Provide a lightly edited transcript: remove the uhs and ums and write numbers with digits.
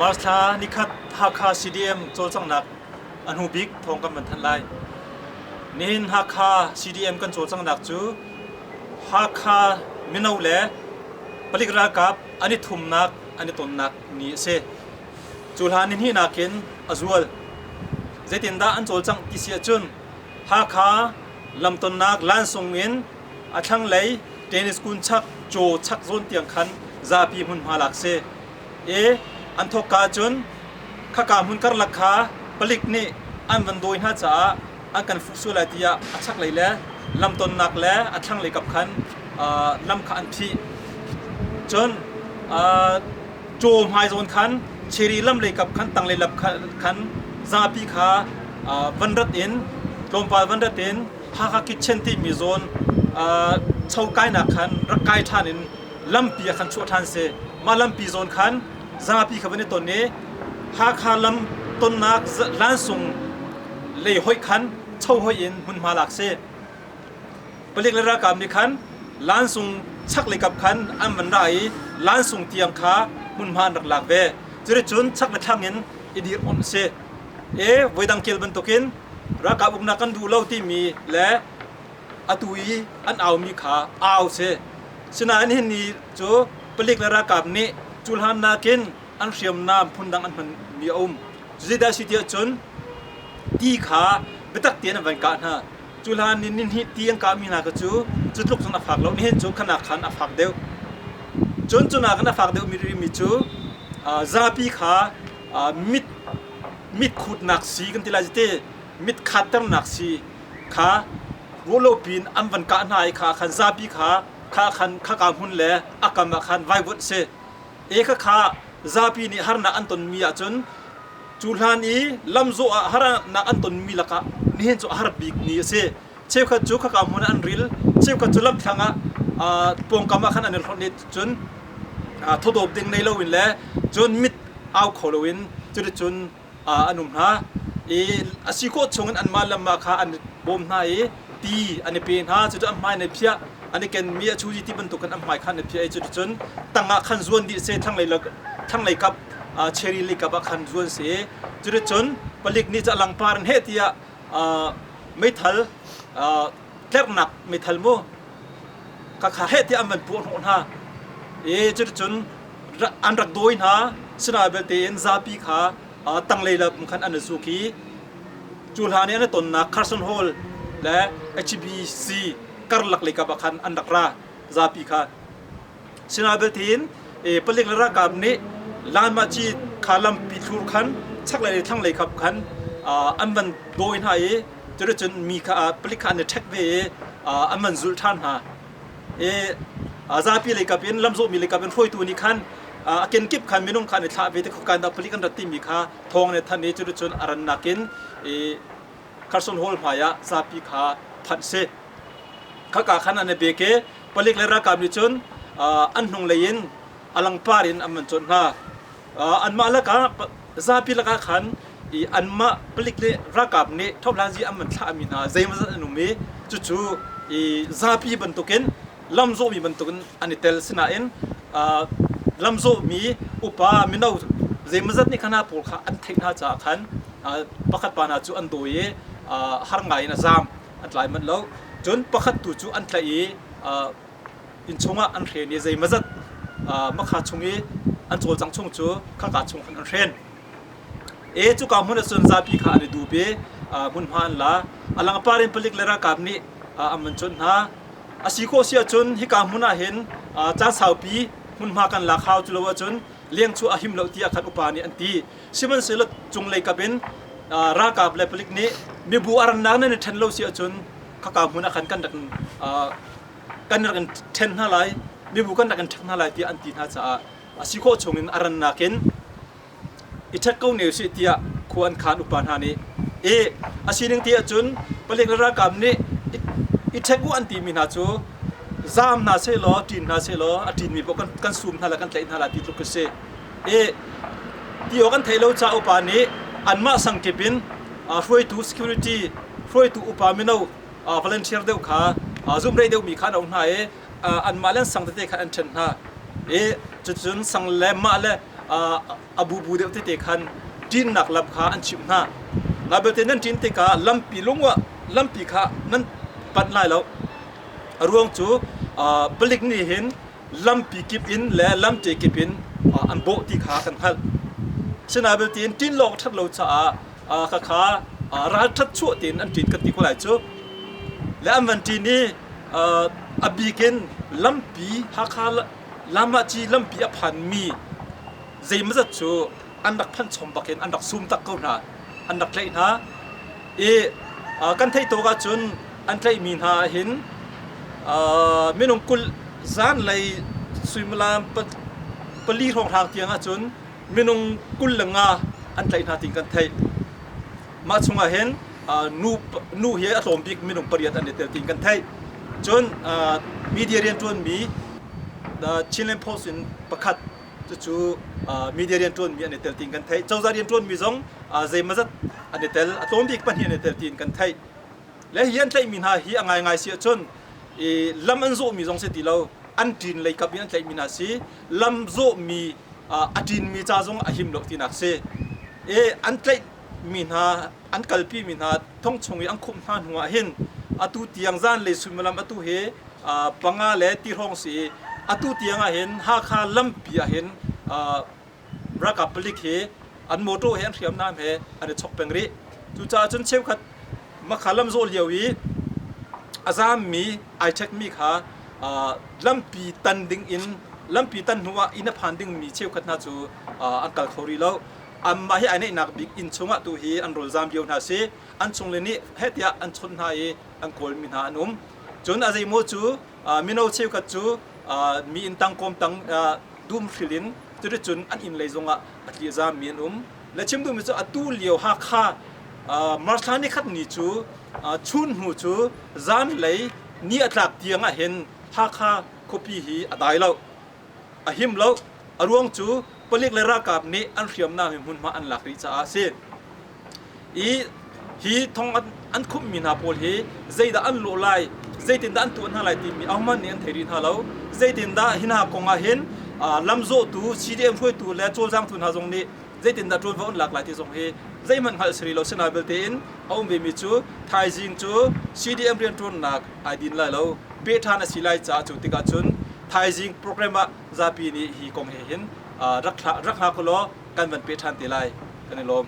March thla nikhat Hakha CDM cawlcanghnak a hnu bik thawng kan van thanh lai. Nihin Hakha CDM kan cawlcanghnak cu Hakha mino le palik ralkap an i thumnak an i tonnak ni a si. Cu hlan nihnih nakin a zual. Zeitindah an cawlcangh ti si ahcun Hakha lamtonnak lansung in a thlanglei tennis kun chak caw chak zawn tiang khan zapi hmunhma lak si. I an thawkka cun khaka hmun karlak kha palik nih an van dawi hna caah an kan fuh sual lai tiah a chaklei le lamtonnak le a thlanglei kap khan lam kha an phih. Cun caw hmai zawn khan cherry lam lei kap khan tanglei lam khan zapi kha van rat in tlawmpal van rat in Hakha Kitchen timi zawn cho kainak khan rak kai ṭhan in lampi ah khan chuah ṭhan si. Mah lampi zawn khan zapi kha van i ton i Hakha lam tonnak lansung lei hoih khan cho hoih in hmunhma lak si. Palik le ralkap nih khan lansung chaklei kap khan an van ra i lansung tiang kha hmunhma an rak lak ve. Cuticun chak le thlang in i dir onh a si. E voidang kel bantukin ralkap uknak kan duh lo timi le atu i an aumi kha au si. Sinain hin ni cu palik le ralkap nih cu hlan nakin an hriamnam phundang an hmanmi a um. Zeidah si tiah cun ti kha biatak tein an van kah hna. Cu hlan ni nihnih ti an kahmi hna kha cu cu tluk cun a fak lo. Nihin cu khanak khan a fak deuh. Cun cu nakin a fak deuhmi rihmi cu zapi kha mit mit khutnak sii kan ti lai te mit khatternak sii kha ruahlo piin an van kah hna i kha khan zapi kha kha khan khaka hmun le a kam ah khan vaivuanh si. E kha kha zapi nih harnak an tonmi ahcun cu hlan i lamzawh ah harnak an tonmi lakah nihin cu a har bik ni a si. Cheukhat cu khaka hmun ah an ril, cheukhat cu lamthlang ah pawngkam ah khan an i hlonh i cun thawdawp ding nei loin le cun mit au kho loin cuticun an um hna. I a si khawh chungin anmah le anmah kha an i bawm hna i ti an i pe hna. Cucu an hmai an i phiah, an i kenmi a chuzi ti bantukin an hmai kha an i phiah i cuticun tangah khan zuan dih seh, thlanglei kap cherry lei kap ah khan zuan si i cuticun palik nih cu a langpar in heh tiah meithal tlerhnak meithal mu khakha heh tiah an van puah hnawh hna i cuticun an rak dawi hna. Sinain belte in zapi kha tanglei lam khan an i zuk i cu hlan i an i tonnak Carson Hall le HBC karlak lei kap ah khan an rak ra zapi kha. Sinain belte in palik le ralkap nih Lanmahci kha lampi thlur khan chaklei le thlanglei kap khan an van dawi hna i cuticun mi kha palik kha an i ṭhek ve i an van zulh ṭhan hna. I zapi lei kap in lamzawhmi lei kap in hruaitu nih khan a kenkip khan minung kha an i thlah ve ti kan dah palik an rat timi kha thawng an i thanh i cuticun a rannak in i Carson Hall hmai ah zapi kha phanh si. Khaka khan an i bek i palik le ralkap nih cun an hnunglei in a langpar in an van chawnh hna. Anmah lakah zapi lakah khan i anmah palik le ralkap nih ṭhohlanzi an van thlahmi hna zeimawzat an um i cucu i zapi bantukin lamzawhmi bantukin an i tel. Sinain lamzawhmi upa mino zeimawzat nih khan hna pawl kha an theih hna caah khan pakhat pa hna cu an dawi i har ngai in a zaam an tlai manh lo. Cun pakhat tu cu an tlaih i inn chungah an hren i zeimawzat makha chung i an cawlcangh chung cu khaka chung khan an hren. E cuka hmun ah cun zapi kha an i dup i hmunhma an la. A langpar in palik le ralkap nih an van chawnh hna. A si khawh si ahcun hika hmun ah hin caan saupi hmunhma kan lak hau cu lo ahcun leng chuah a him lo tiah khan upa nih an ti. Sihmanhsehlaw cunglei kap in ralkap le palik nih mibu a rannak nan i ṭhen lo si ahcun khaka hmun ah khan kan rak kan rak in ṭhen hna lai, mibu kan rak in ṭhek hna lai tiah an ti hna caah a si khawh chungin a rannak in i ṭhek ko ne usih tiah khua an khaan upa hna nih. I a sining ti ahcun palik le ralkap nih i ṭhek u an timi hna cu zaam hna sehlaw ṭin hna sehlaw a ṭinmi paoh kan sum hna le kan tlaih hna lai ti tluk a si. I ti awk an theih lo caah upa nih anmah sangkip in hruaitu security hruaitu upa mino volunteer deuh kha zumrei deuhmi kha an auh hna i anmah le an sang tete kha an ṭhen hna i cucun sang le mah le a bubu deuh tete khan ṭinnak lam kha an chimh hna. Na belte nan ṭin tikah lampi lungah lampi kha nan panh lai lo. A ruang cu palik nih hin lampi kip in le lamṭe kip in an bawh ti kha kan hngalh. Asinain belte in ṭin lawng ṭhat lo caah khakha ralṭhat chuah tein an ṭin kan ti ko lai cu. Le an van ṭin i a bik in lampi Hakha Lamahci lampi a phanmi zeimawzat cu an rak phanh chom bakin an rak sum tak ko hna. An rak tlaih hna. I kan theih tawk ahcun an tlaihmi hna ahhin minung 20 zanlei suimilam 4 hrawnghrang tiang ahcun minung 25 an tlaih hna tiin kan theih. Mah chungah hin nu nu hi a tlawm bik minung pariat an i tel tiin kan theih. Cun media rianṭuanmi Chinland Post in pakhat cucu media rianṭuanmi an i tel tiin kan theih. Cozah rianṭuanmi zong zeimawzat an i tel, a tlawm bik pahnih an i tel tiin kan theih. Le hi an tlaihmi hna hi a ngaingai si ahcun lam an zawhmi zong si ti lo, an ṭin lei kap in an tlaihmi hna si. Lam zawhmi a ṭinmi ca zong a him lo tinak si. I an tlaih mi hna an kalpi mi hna thong chung i an khumh hna hnu ah hin atu tiang zanlei suimilam atu hi panga le ti hrawng si i atu tiang ah hin Hakha lampi ah hin ralkap palik hi an motor he an hriamnam he an i chok peng rih. Cucaah cun cheukhat Makha lam zawh lio i a zaammi ai ṭhekmi kha lampi tan ding in lampi tan hnu ah inn a phan dingmi cheukhat hna cu an kal kho rih lo. Anmah hi ai neihnak bik inn chungah tu hi an rawlzaam lio hna si. An chungle nih heh tiah an chawnh hna i an kawlmi hna an um. Cun a zeimaw cu mino cheukhat cu mi inn tang kawm tang dum hril in cuticun an inn lei zongah a tlizaammi an um. Le chim duhmi cu atu lio Hakha March thla nikhat ni cu chun hnu cu zanlei ni a tlak tiang ah hin Hakha khuapi hi a dai lo. A him lo. A ruang cu palik le ralkap nih an hriamnam hi hmunhma an lak rih caah a si. I hi thong an khumhmi hna pawl hi zeidah an lawh lai, zeitindah an tuah hna lai timi ahohmanh nih an thei rih hna lo. Zeitindah hi hna kong ah hin lamzawhtu, CDM hruaitu le cawlcangtu hna zong nih zeitindah ṭuanvo an lak lai ti zong hi zeihmanh hngalh si rih lo. Sinain belte in a um vemi cu thaizing cu CDM rianṭuannak ai din lai lo, peh ṭhan a si lai caah cu tikah cun thaizing program ah zapi nih hi kong he hin rak hla ko law kan van peh ṭhan te lai. Kan i lawm.